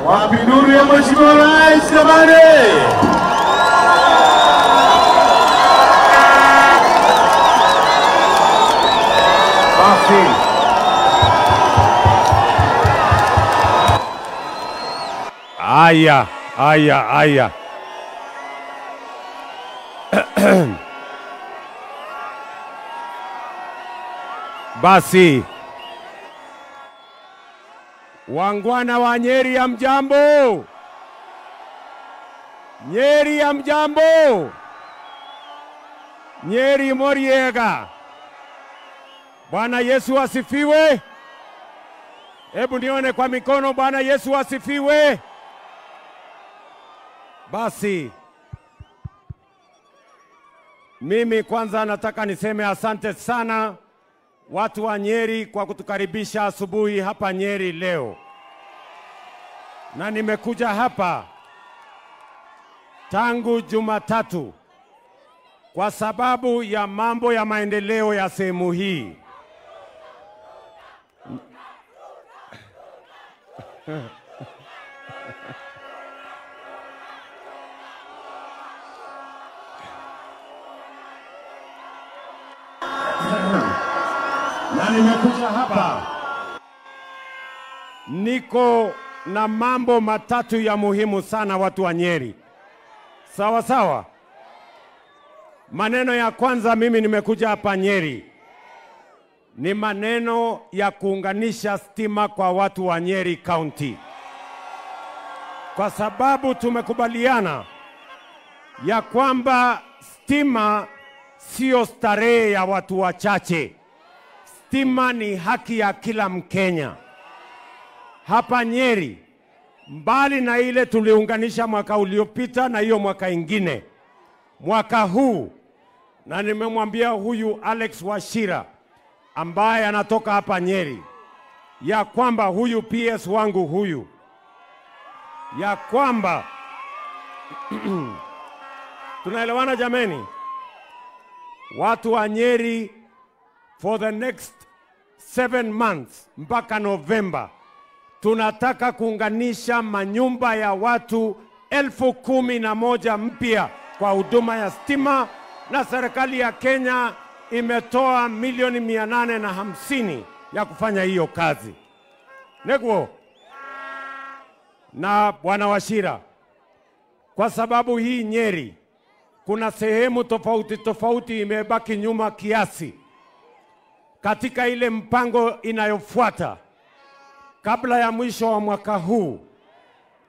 Wapi nuru ya Mheshimiwa Rais jamani? Basi. Aya, aya, aya. Basi. Wangwana wa Nyeri ya mjambo. Nyeri ya mjambo. Nyeri moriega. Bwana Yesu asifiwe. Hebu nione kwa mikono, Bwana Yesu asifiwe. Basi mimi kwanza nataka niseme asante sana watu wa Nyeri kwa kutukaribisha asubuhi hapa Nyeri leo. Na nimekuja hapa tangu Jumatatu kwa sababu ya mambo ya maendeleo ya sehemu hii. Na nimekuja hapa niko na mambo matatu ya muhimu sana watu wa Nyeri. Sawa sawa. Maneno ya kwanza, mimi nimekuja hapa Nyeri ni maneno ya kuunganisha stima kwa watu wa Nyeri County. Kwa sababu tumekubaliana ya kwamba stima sio starehe ya watu wachache. Stima ni haki ya kila Mkenya. Hapa Nyeri, mbali na ile tuliunganisha mwaka uliopita na hiyo mwaka ingine, mwaka huu, na nimemwambia huyu Alex Wachira ambaye anatoka hapa Nyeri, ya kwamba huyu PS wangu huyu, ya kwamba tunaelewana jameni? Watu wa Nyeri for the next 7 months mpaka November tunataka kuunganisha manyumba ya watu 11,000 mpya kwa huduma ya stima, na serikali ya Kenya imetoa milioni 850 ya kufanya hiyo kazi. Neguo na Bwana Wachira, kwa sababu hii Nyeri kuna sehemu tofauti tofauti imebaki nyuma kiasi, katika ile mpango inayofuata kabla ya mwisho wa mwaka huu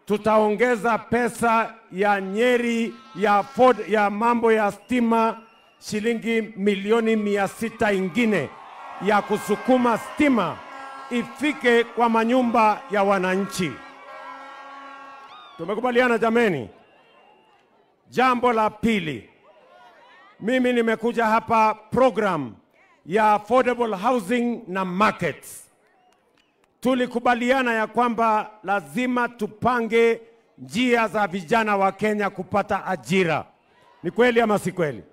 tutaongeza pesa ya Nyeri ya Ford ya mambo ya stima shilingi milioni 600 ingine ya kusukuma stima ifike kwa manyumba ya wananchi. Tumekubaliana jameni? Jambo la pili, mimi nimekuja hapa program ya affordable housing na markets. Tulikubaliana ya kwamba lazima tupange njia za vijana wa Kenya kupata ajira. Ni kweli ama si kweli?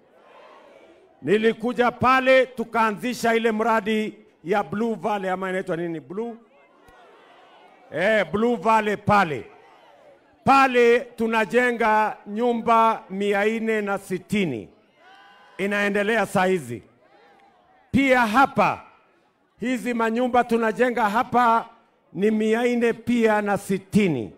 Nilikuja pale tukaanzisha ile mradi ya Blue Valley, ama inaitwa nini? Blue? Blue Valley pale. Pale tunajenga nyumba 460. Inaendelea saa hizi. Pia hapa hizi manyumba tunajenga hapa ni 400 pia na 60.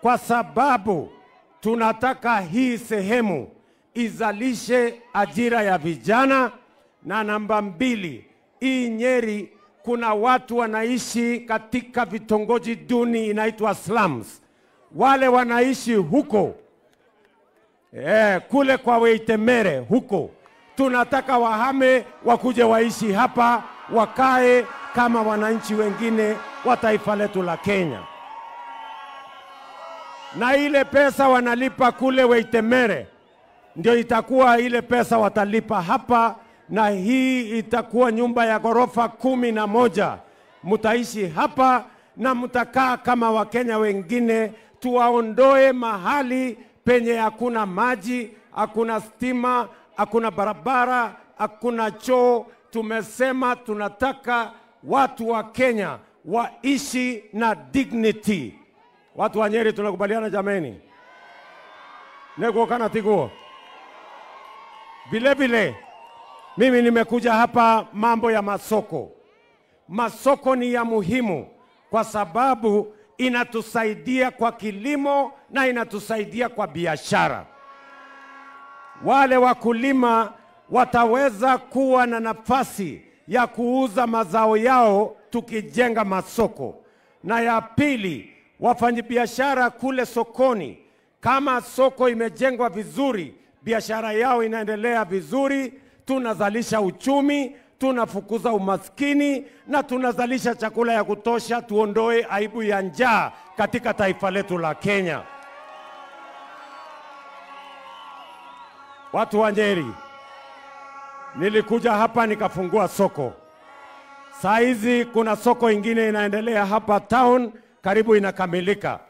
Kwa sababu tunataka hii sehemu izalishe ajira ya vijana. Na namba 2, hii Nyeri kuna watu wanaishi katika vitongoji duni inaitwa slums. Wale wanaishi huko, kule kwa Weitemere huko, tunataka wahame wakuje waishi hapa, wakae kama wananchi wengine wa taifa letu la Kenya. Na ile pesa wanalipa kule Weitemere ndio itakuwa ile pesa watalipa hapa, na hii itakuwa nyumba ya ghorofa 11. Mutaishi hapa na mutakaa kama Wakenya wengine. Tuwaondoe mahali penye hakuna maji, hakuna stima, hakuna barabara, hakuna choo. Tumesema tunataka watu wa Kenya waishi na dignity. Watu wa Nyeri tunakubaliana jameni? Neguo kana tiguo? Vile vile mimi nimekuja hapa mambo ya masoko. Masoko ni ya muhimu kwa sababu inatusaidia kwa kilimo na inatusaidia kwa biashara. Wale wakulima wataweza kuwa na nafasi ya kuuza mazao yao tukijenga masoko. Na ya pili, wafanyabiashara kule sokoni, kama soko imejengwa vizuri, biashara yao inaendelea vizuri, tunazalisha uchumi, tunafukuza umaskini na tunazalisha chakula ya kutosha, tuondoe aibu ya njaa katika taifa letu la Kenya. Watu wa Nyeri, nilikuja hapa nikafungua soko. Saa hizi kuna soko ingine inaendelea hapa town, karibu inakamilika.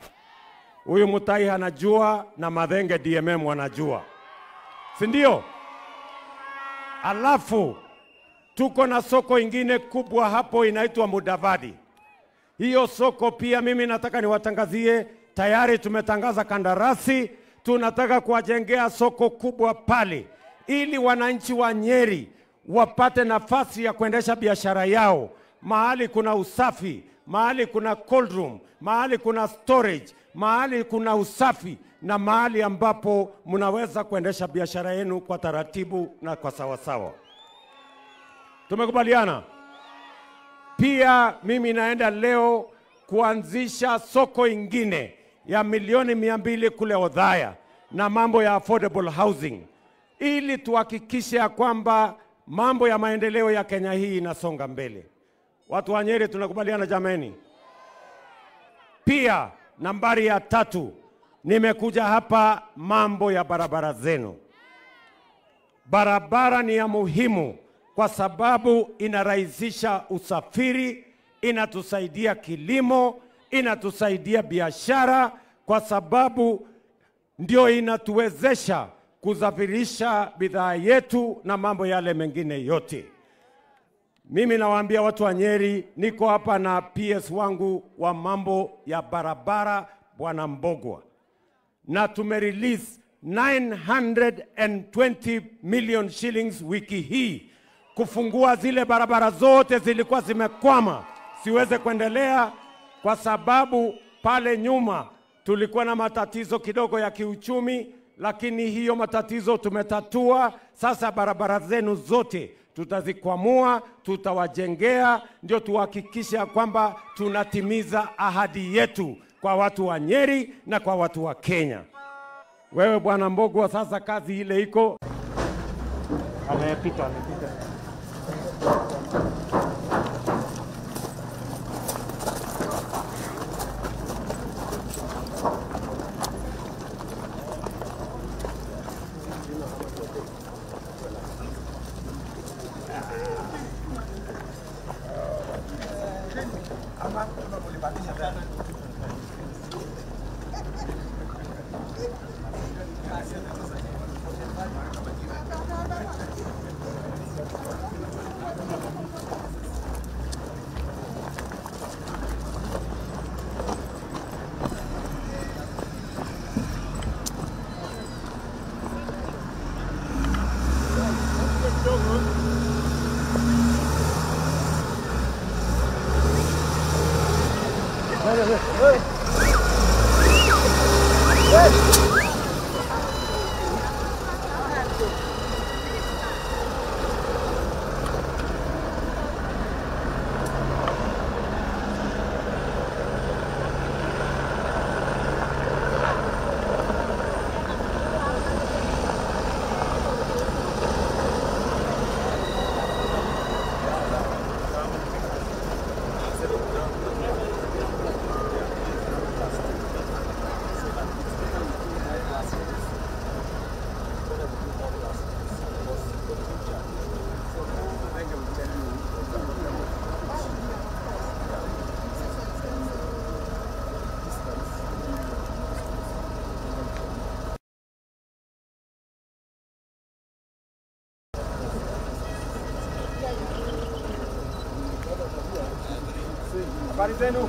Huyu Mutai anajua na Mathenge DMM wanajua, si ndio? Alafu tuko na soko ingine kubwa hapo inaitwa Mudavadi. Hiyo soko pia mimi nataka niwatangazie, tayari tumetangaza kandarasi, tunataka kuwajengea soko kubwa pale ili wananchi wa Nyeri wapate nafasi ya kuendesha biashara yao. Mahali kuna usafi, mahali kuna cold room, mahali kuna storage, mahali kuna usafi na mahali ambapo mnaweza kuendesha biashara yenu kwa taratibu na kwa sawasawa. Tumekubaliana? Pia mimi naenda leo kuanzisha soko ingine ya 200,000,000 kule Othaya na mambo ya affordable housing, ili tuhakikishe ya kwamba mambo ya maendeleo ya Kenya hii inasonga mbele. Watu wa Nyeri tunakubaliana jameni? Pia nambari ya 3, nimekuja hapa mambo ya barabara zenu. Barabara ni ya muhimu kwa sababu inarahisisha usafiri, inatusaidia kilimo, inatusaidia biashara, kwa sababu ndio inatuwezesha kusafirisha bidhaa yetu na mambo yale mengine yote. Mimi nawaambia watu wa Nyeri, niko hapa na PS wangu wa mambo ya barabara, Bwana Mbogwa, na tumerelease 920 million shillings wiki hii kufungua zile barabara zote zilikuwa zimekwama siweze kuendelea, kwa sababu pale nyuma tulikuwa na matatizo kidogo ya kiuchumi, lakini hiyo matatizo tumetatua. Sasa barabara zenu zote tutazikwamua, tutawajengea, ndio tuhakikishe kwamba tunatimiza ahadi yetu kwa watu wa Nyeri na kwa watu wa Kenya. Wewe Bwana Mbogwa, sasa kazi ile iko. Amepita, amepita. Habari zenu?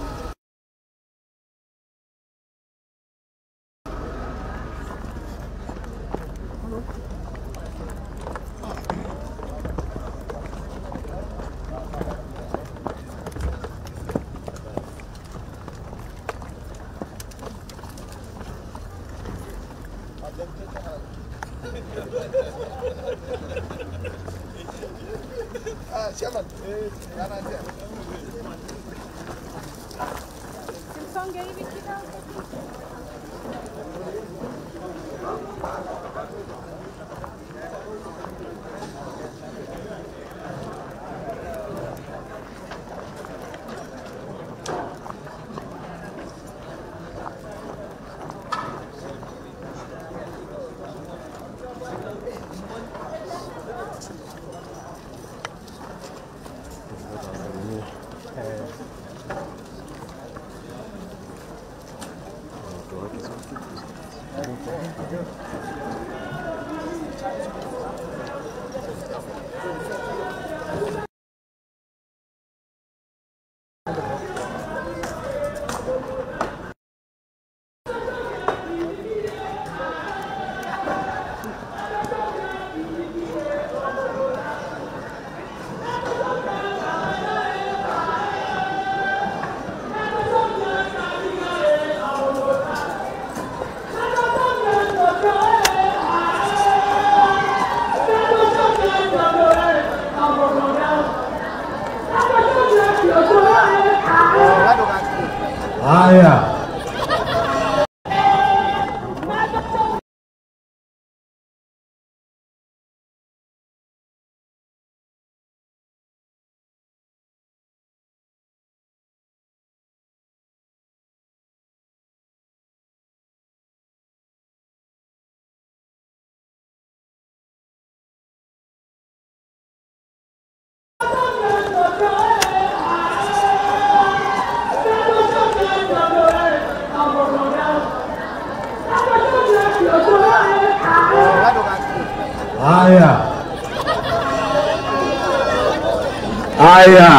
Haya. Haya. Haya.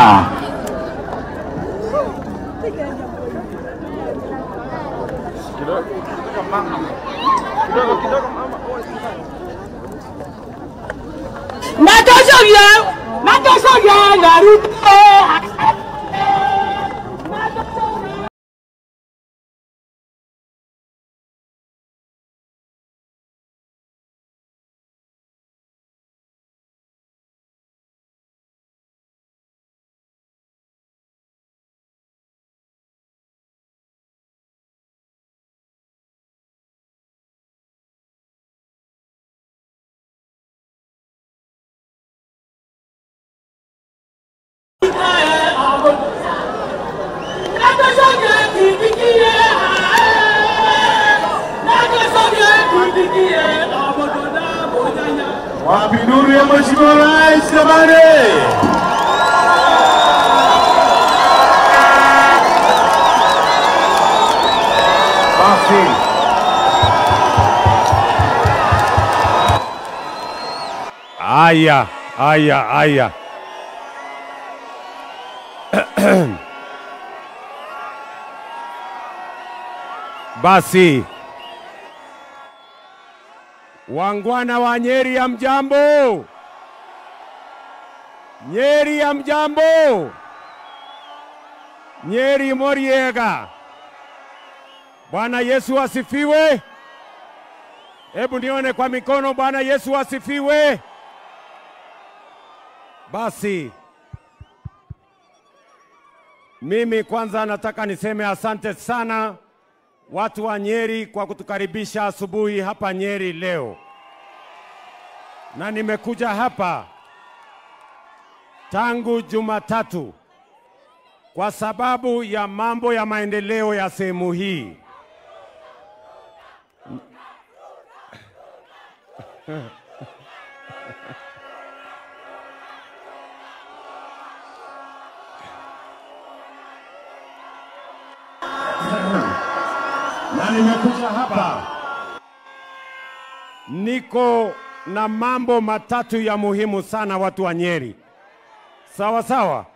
Wapi nuru ya Mheshimiwa Rais jamani? Basi. Aya, aya, aya. Basi. Wangwana wa Nyeri ya mjambo. Nyeri ya mjambo. Nyeri moriega. Bwana Yesu asifiwe. Hebu nione kwa mikono, Bwana Yesu asifiwe. Basi mimi kwanza nataka niseme asante sana watu wa Nyeri kwa kutukaribisha asubuhi hapa Nyeri leo. Na nimekuja hapa tangu Jumatatu kwa sababu ya mambo ya maendeleo ya sehemu hii. Na nimekuja hapa niko na mambo matatu ya muhimu sana watu wa Nyeri. Sawa sawa.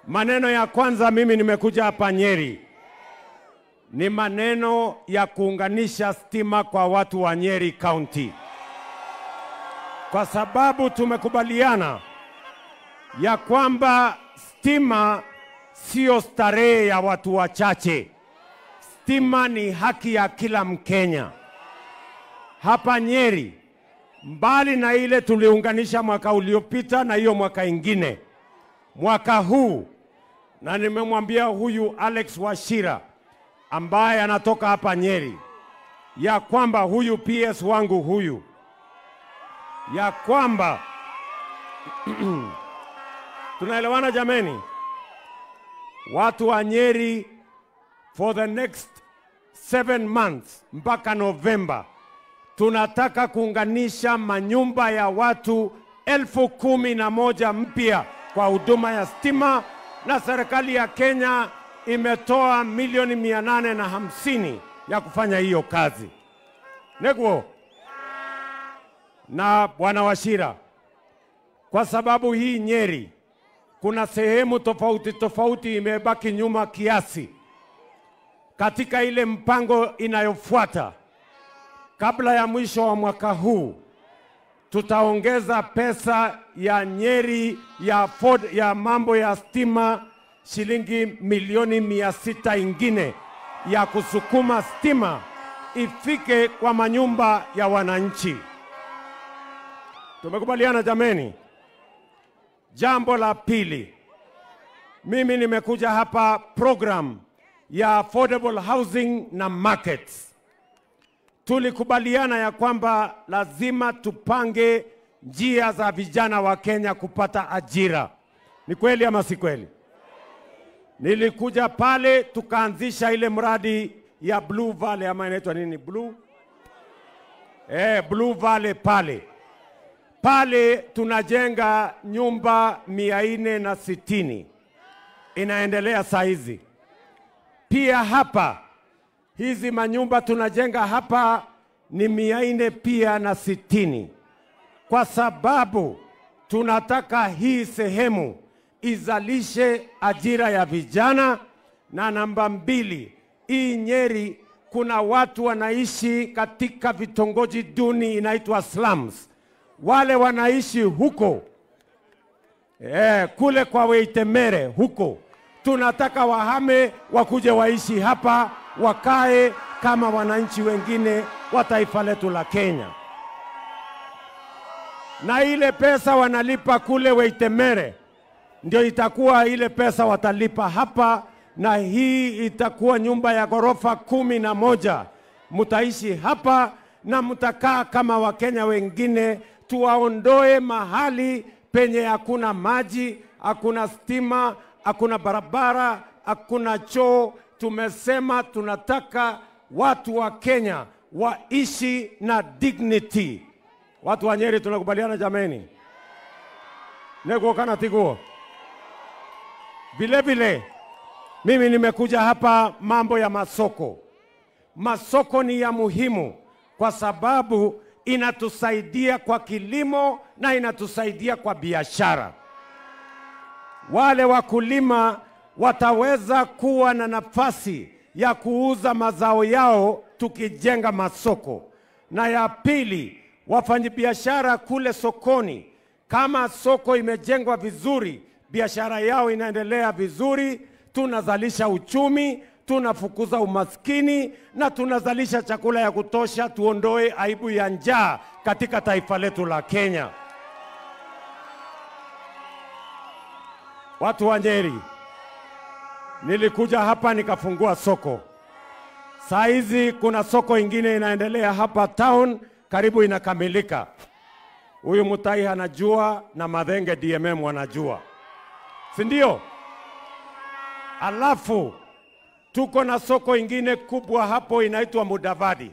Maneno ya kwanza, mimi nimekuja hapa Nyeri ni maneno ya kuunganisha stima kwa watu wa Nyeri County. Kwa sababu tumekubaliana ya kwamba stima sio starehe ya watu wachache. Stima ni haki ya kila Mkenya. Hapa Nyeri, mbali na ile tuliunganisha mwaka uliopita na hiyo mwaka ingine, mwaka huu, na nimemwambia huyu Alex Wachira ambaye anatoka hapa Nyeri, ya kwamba huyu PS wangu huyu, ya kwamba tunaelewana jameni? Watu wa Nyeri for the next 7 months mpaka November tunataka kuunganisha manyumba ya watu 11,000 mpya kwa huduma ya stima, na serikali ya Kenya imetoa milioni 850 ya kufanya hiyo kazi. Neguo na Bwana Wachira, kwa sababu hii Nyeri kuna sehemu tofauti tofauti imebaki nyuma kiasi, katika ile mpango inayofuata kabla ya mwisho wa mwaka huu tutaongeza pesa ya Nyeri ya Ford, ya mambo ya stima shilingi milioni 600 ingine ya kusukuma stima ifike kwa manyumba ya wananchi. Tumekubaliana jameni? Jambo la pili, mimi nimekuja hapa program ya affordable housing na markets. Tulikubaliana ya kwamba lazima tupange njia za vijana wa Kenya kupata ajira. Ni kweli ama si kweli? Nilikuja pale tukaanzisha ile mradi ya Blue Valley, ama inaitwa nini? Blue? Blue Valley pale. Pale tunajenga nyumba 460. Inaendelea saa hizi. Pia hapa hizi manyumba tunajenga hapa ni 400 pia na 60. Kwa sababu tunataka hii sehemu izalishe ajira ya vijana. Na namba 2, hii Nyeri kuna watu wanaishi katika vitongoji duni inaitwa slums. Wale wanaishi huko, kule kwa Weitemere huko, tunataka wahame wakuje waishi hapa, wakae kama wananchi wengine wa taifa letu la Kenya. Na ile pesa wanalipa kule Weitemere ndio itakuwa ile pesa watalipa hapa, na hii itakuwa nyumba ya ghorofa 11. Mutaishi hapa na mutakaa kama Wakenya wengine. Tuwaondoe mahali penye hakuna maji, hakuna stima, hakuna barabara, hakuna choo. Tumesema tunataka watu wa Kenya waishi na dignity. Watu wa Nyeri tunakubaliana jameni? Neguo kana tiguo. Vile vile mimi nimekuja hapa mambo ya masoko. Masoko ni ya muhimu kwa sababu inatusaidia kwa kilimo na inatusaidia kwa biashara. Wale wakulima wataweza kuwa na nafasi ya kuuza mazao yao tukijenga masoko. Na ya pili, wafanyabiashara kule sokoni, kama soko imejengwa vizuri, biashara yao inaendelea vizuri, tunazalisha uchumi, tunafukuza umaskini na tunazalisha chakula ya kutosha, tuondoe aibu ya njaa katika taifa letu la Kenya. Watu wa Nyeri, nilikuja hapa nikafungua soko. Saa hizi kuna soko ingine inaendelea hapa town, karibu inakamilika. Huyu Mutai anajua na Mathenge DMM wanajua, si ndio? Alafu tuko na soko ingine kubwa hapo inaitwa Mudavadi.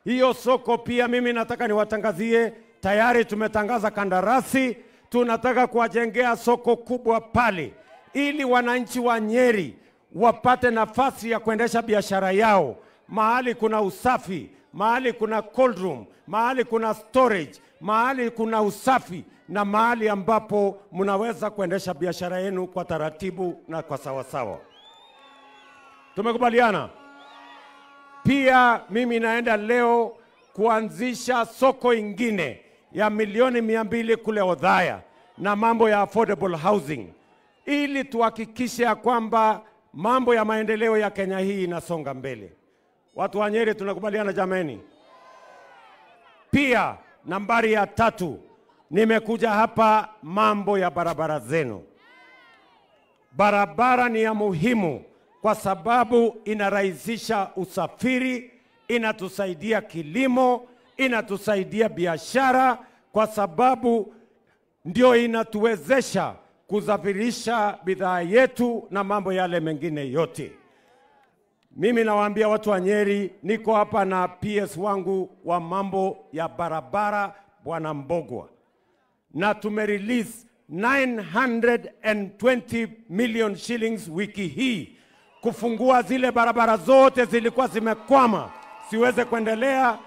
Hiyo soko pia mimi nataka niwatangazie, tayari tumetangaza kandarasi, tunataka kuwajengea soko kubwa pale ili wananchi wa Nyeri wapate nafasi ya kuendesha biashara yao. Mahali kuna usafi, mahali kuna cold room, mahali kuna storage, mahali kuna usafi na mahali ambapo mnaweza kuendesha biashara yenu kwa taratibu na kwa sawasawa. Tumekubaliana? Pia mimi naenda leo kuanzisha soko ingine ya 200,000,000 kule Othaya na mambo ya affordable housing, ili tuhakikishe ya kwamba mambo ya maendeleo ya Kenya hii inasonga mbele. Watu wa Nyeri tunakubaliana jameni? Pia nambari ya 3, nimekuja hapa mambo ya barabara zenu. Barabara ni ya muhimu kwa sababu inarahisisha usafiri, inatusaidia kilimo, inatusaidia biashara, kwa sababu ndio inatuwezesha kusafirisha bidhaa yetu na mambo yale mengine yote. Mimi nawaambia watu wa Nyeri, niko hapa na PS wangu wa mambo ya barabara, Bwana Mbogwa, na tumerelease 920 million shillings wiki hii kufungua zile barabara zote zilikuwa zimekwama siweze kuendelea,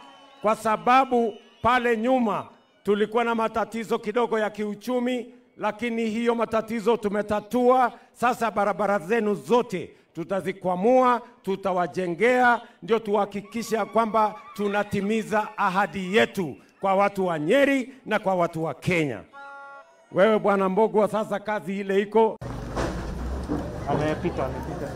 kwa sababu pale nyuma tulikuwa na matatizo kidogo ya kiuchumi, lakini hiyo matatizo tumetatua. Sasa barabara zenu zote tutazikwamua, tutawajengea, ndio tuhakikishe kwamba tunatimiza ahadi yetu kwa watu wa Nyeri na kwa watu wa Kenya. Wewe Bwana Mbogwa, sasa kazi ile iko. Amepita, amepita.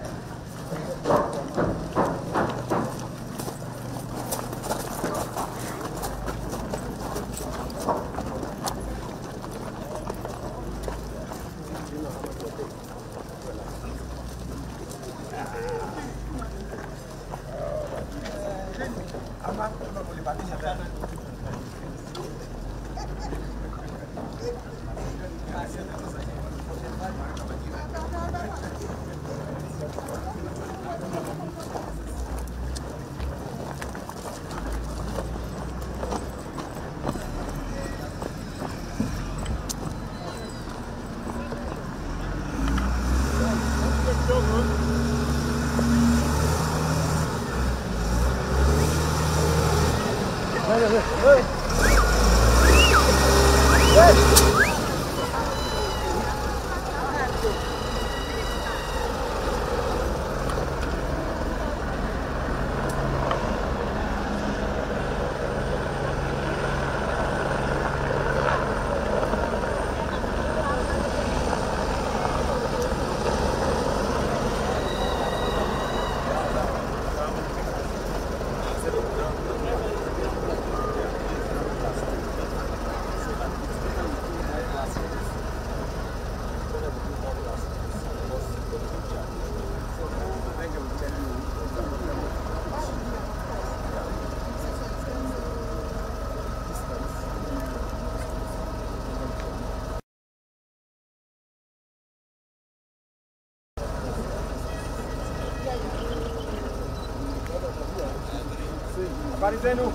Habari zenu?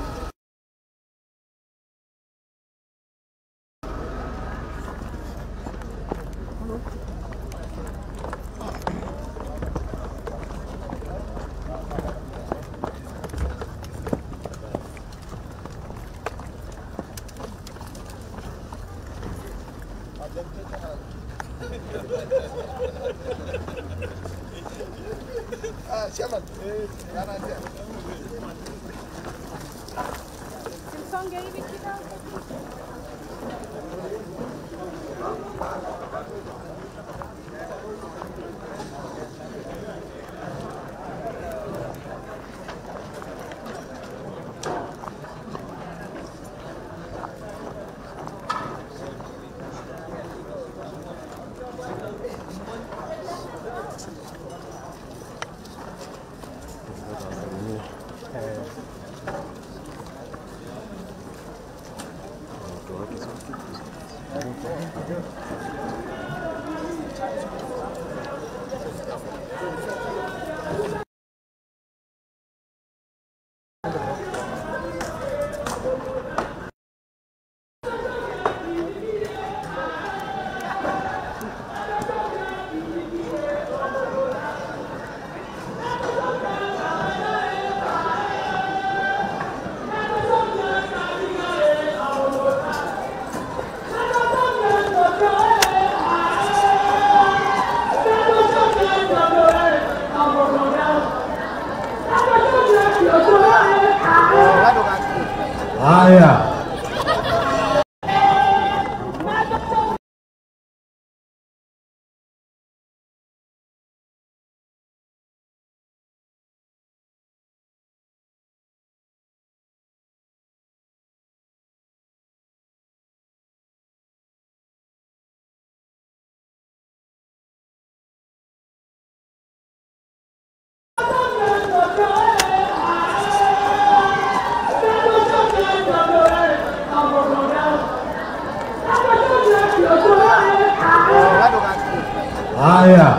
Haya.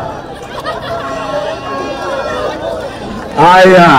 Haya.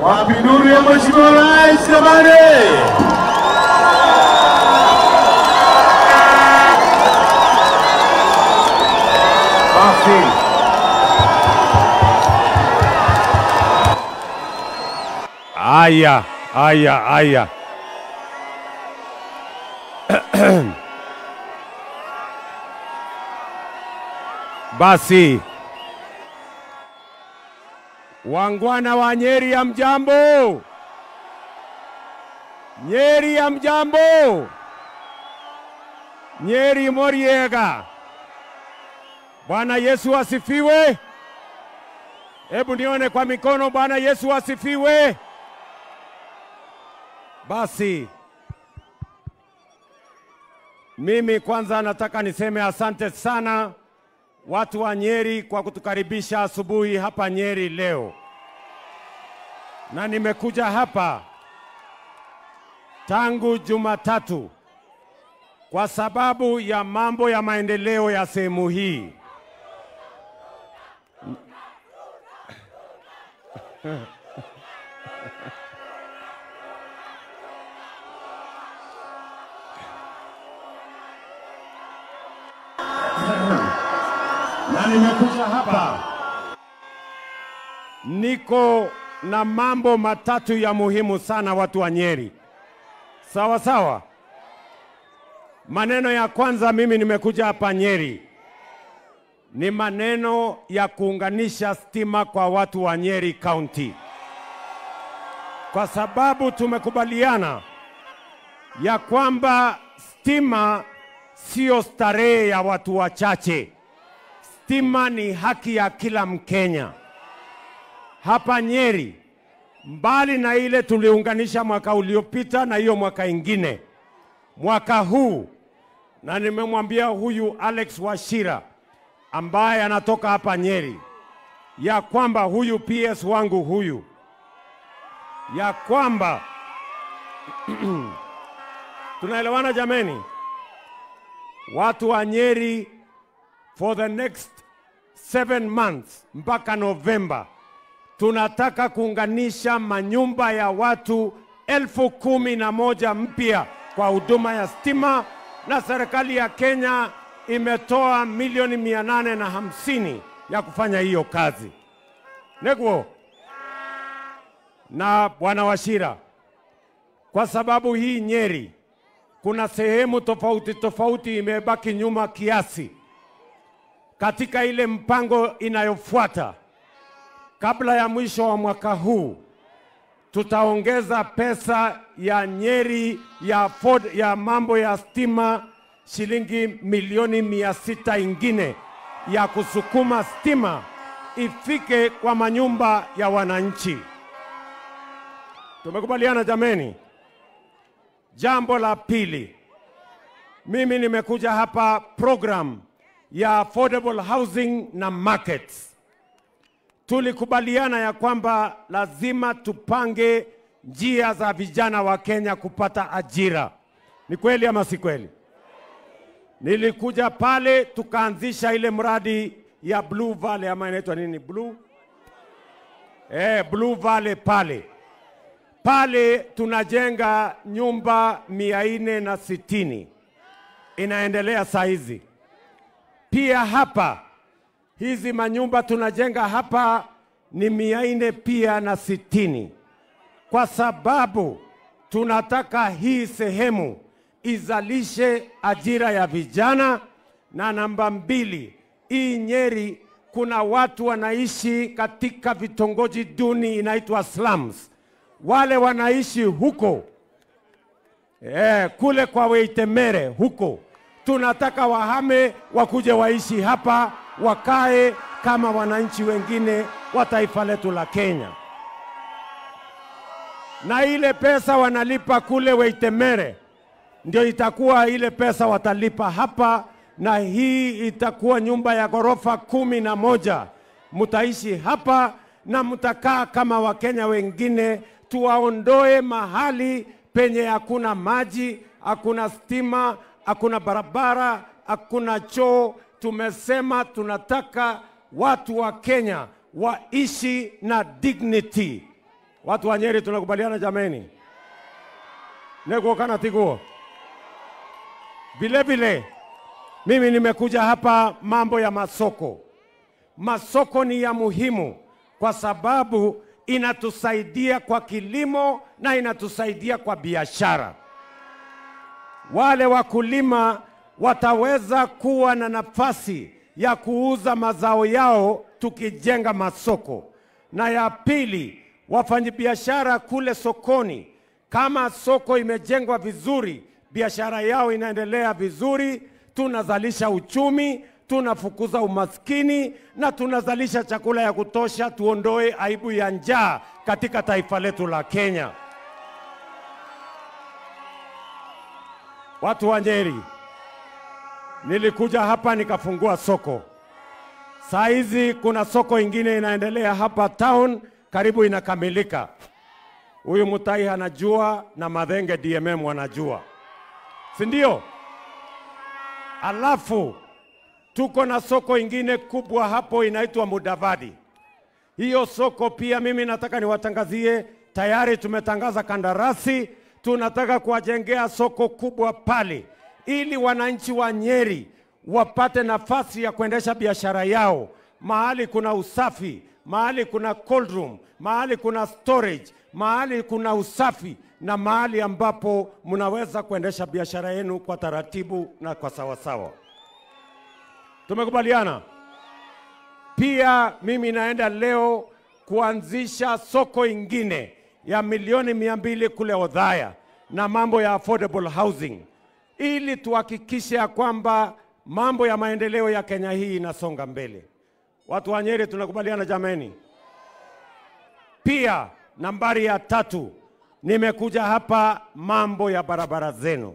Wapi nuru ya Mheshimiwa Rais jamani? Basi. Aya, aya, aya. Basi. Wangwana wa Nyeri ya mjambo. Nyeri ya mjambo. Nyeri moriega. Bwana Yesu asifiwe. Hebu nione kwa mikono, Bwana Yesu asifiwe. Basi mimi kwanza nataka niseme asante sana watu wa Nyeri kwa kutukaribisha asubuhi hapa Nyeri leo. Na nimekuja hapa tangu Jumatatu kwa sababu ya mambo ya maendeleo ya sehemu hii. Na nimekuja hapa niko na mambo matatu ya muhimu sana watu wa Nyeri. Sawa sawa. Maneno ya kwanza, mimi nimekuja hapa Nyeri ni maneno ya kuunganisha stima kwa watu wa Nyeri County. Kwa sababu tumekubaliana ya kwamba stima sio starehe ya watu wachache. Stima ni haki ya kila Mkenya. Hapa Nyeri, mbali na ile tuliunganisha mwaka uliopita na hiyo mwaka ingine, mwaka huu, na nimemwambia huyu Alex Wachira ambaye anatoka hapa Nyeri ya kwamba huyu PS wangu huyu, ya kwamba tunaelewana jameni? Watu wa Nyeri for the next 7 months mpaka November tunataka kuunganisha manyumba ya watu 11,000 mpya kwa huduma ya stima, na serikali ya Kenya imetoa milioni 850 ya kufanya hiyo kazi. Neguo na Bwana Wachira, kwa sababu hii Nyeri kuna sehemu tofauti tofauti imebaki nyuma kiasi, katika ile mpango inayofuata kabla ya mwisho wa mwaka huu tutaongeza pesa ya Nyeri ya Ford, ya mambo ya stima shilingi milioni 600 ingine ya kusukuma stima ifike kwa manyumba ya wananchi. Tumekubaliana jameni? Jambo la pili, mimi nimekuja hapa program ya affordable housing na markets. Tulikubaliana ya kwamba lazima tupange njia za vijana wa Kenya kupata ajira. Ni kweli ama si kweli? Nilikuja pale tukaanzisha ile mradi ya Blue Valley, ama inaitwa nini? Blue? Blue Valley pale. Pale tunajenga nyumba 460. Inaendelea saa hizi. Pia hapa hizi manyumba tunajenga hapa ni 400 pia na 60. kwa sababu tunataka hii sehemu izalishe ajira ya vijana. Na namba 2, hii Nyeri kuna watu wanaishi katika vitongoji duni inaitwa slums. Wale wanaishi huko, kule kwa Weitemere huko, tunataka wahame wakuje waishi hapa, wakae kama wananchi wengine wa taifa letu la Kenya. Na ile pesa wanalipa kule Weitemere ndio itakuwa ile pesa watalipa hapa, na hii itakuwa nyumba ya ghorofa 11. Mutaishi hapa na mutakaa kama Wakenya wengine. Tuwaondoe mahali penye hakuna maji, hakuna stima, hakuna barabara, hakuna choo. Tumesema tunataka watu wa Kenya waishi na dignity. Watu wa Nyeri tunakubaliana jameni? Neguo kana tiguo? Vile vile mimi nimekuja hapa mambo ya masoko. Masoko ni ya muhimu kwa sababu inatusaidia kwa kilimo na inatusaidia kwa biashara. Wale wakulima wataweza kuwa na nafasi ya kuuza mazao yao tukijenga masoko. Na ya pili, wafanyabiashara kule sokoni, kama soko imejengwa vizuri, biashara yao inaendelea vizuri, tunazalisha uchumi, tunafukuza umaskini na tunazalisha chakula ya kutosha, tuondoe aibu ya njaa katika taifa letu la Kenya. Watu wa Nyeri, nilikuja hapa nikafungua soko. Saa hizi kuna soko ingine inaendelea hapa town, karibu inakamilika. Huyu Mutai anajua na Mathenge DMM wanajua, si ndio? Alafu tuko na soko ingine kubwa hapo inaitwa Mudavadi. Hiyo soko pia mimi nataka niwatangazie, tayari tumetangaza kandarasi, tunataka kuwajengea soko kubwa pale ili wananchi wa Nyeri wapate nafasi ya kuendesha biashara yao. Mahali kuna usafi, mahali kuna cold room, mahali kuna storage, mahali kuna usafi na mahali ambapo mnaweza kuendesha biashara yenu kwa taratibu na kwa sawasawa. Tumekubaliana? Pia mimi naenda leo kuanzisha soko ingine ya 200,000,000 kule Othaya na mambo ya affordable housing, ili tuhakikishe ya kwamba mambo ya maendeleo ya Kenya hii inasonga mbele. Watu wa Nyeri tunakubaliana jameni? Pia nambari ya 3, nimekuja hapa mambo ya barabara zenu.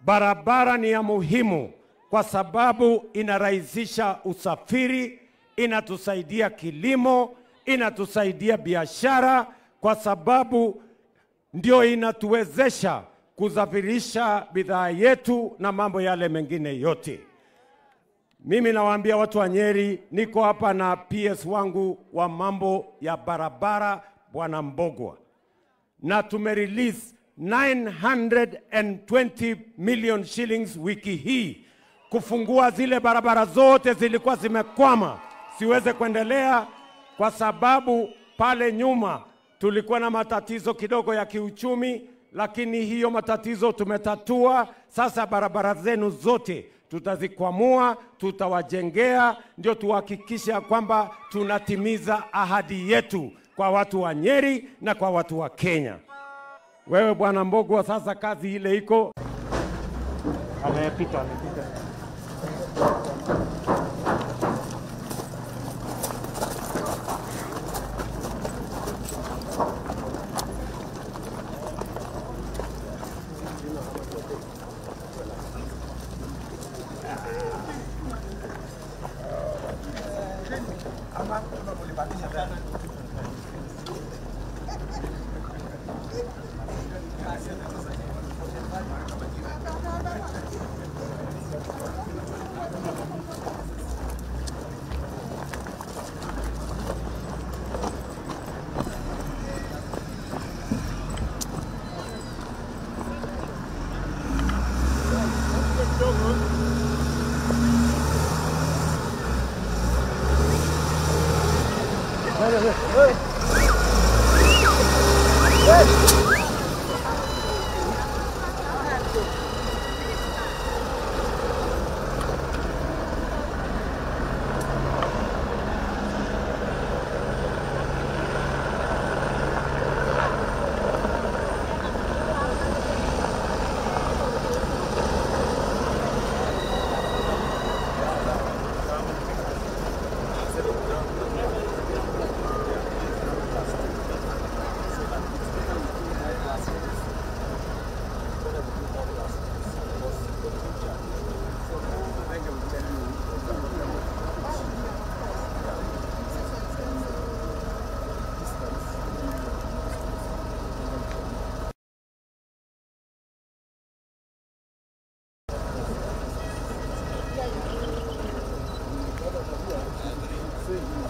Barabara ni ya muhimu kwa sababu inarahisisha usafiri, inatusaidia kilimo, inatusaidia biashara, kwa sababu ndio inatuwezesha kusafirisha bidhaa yetu na mambo yale mengine yote. Mimi nawaambia watu wa Nyeri, niko hapa na PS wangu wa mambo ya barabara, Bwana Mbogwa, na tumerelease 920 million shillings wiki hii kufungua zile barabara zote zilikuwa zimekwama siweze kuendelea, kwa sababu pale nyuma tulikuwa na matatizo kidogo ya kiuchumi, lakini hiyo matatizo tumetatua. Sasa barabara zenu zote tutazikwamua, tutawajengea, ndio tuhakikishe kwamba tunatimiza ahadi yetu kwa watu wa Nyeri na kwa watu wa Kenya. Wewe Bwana Mbogwa, sasa kazi ile iko. Amepita, amepita.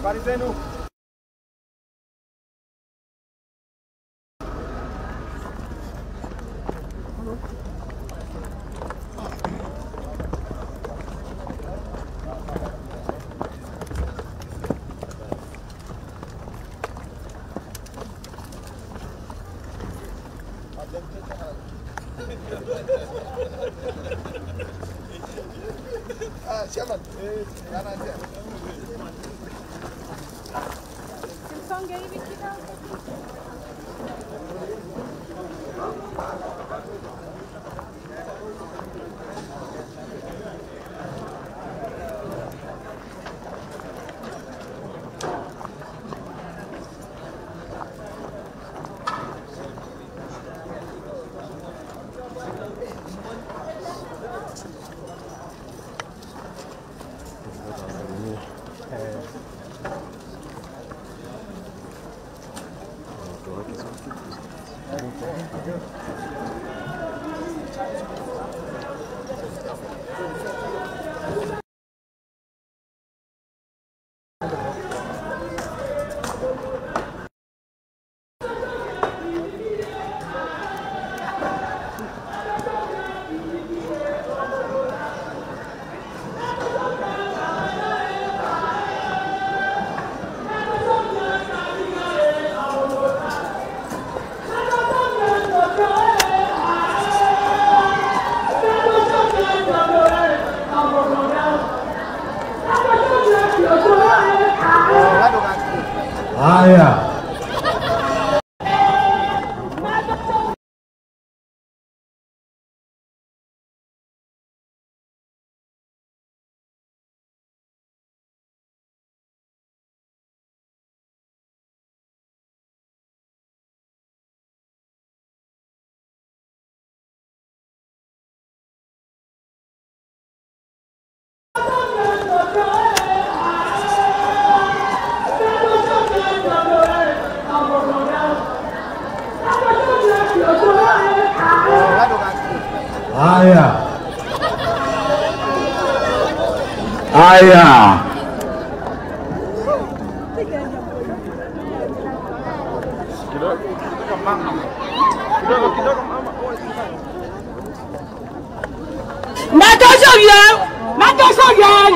Habari zenu? Haya. Haya. Haya. Natosha ya,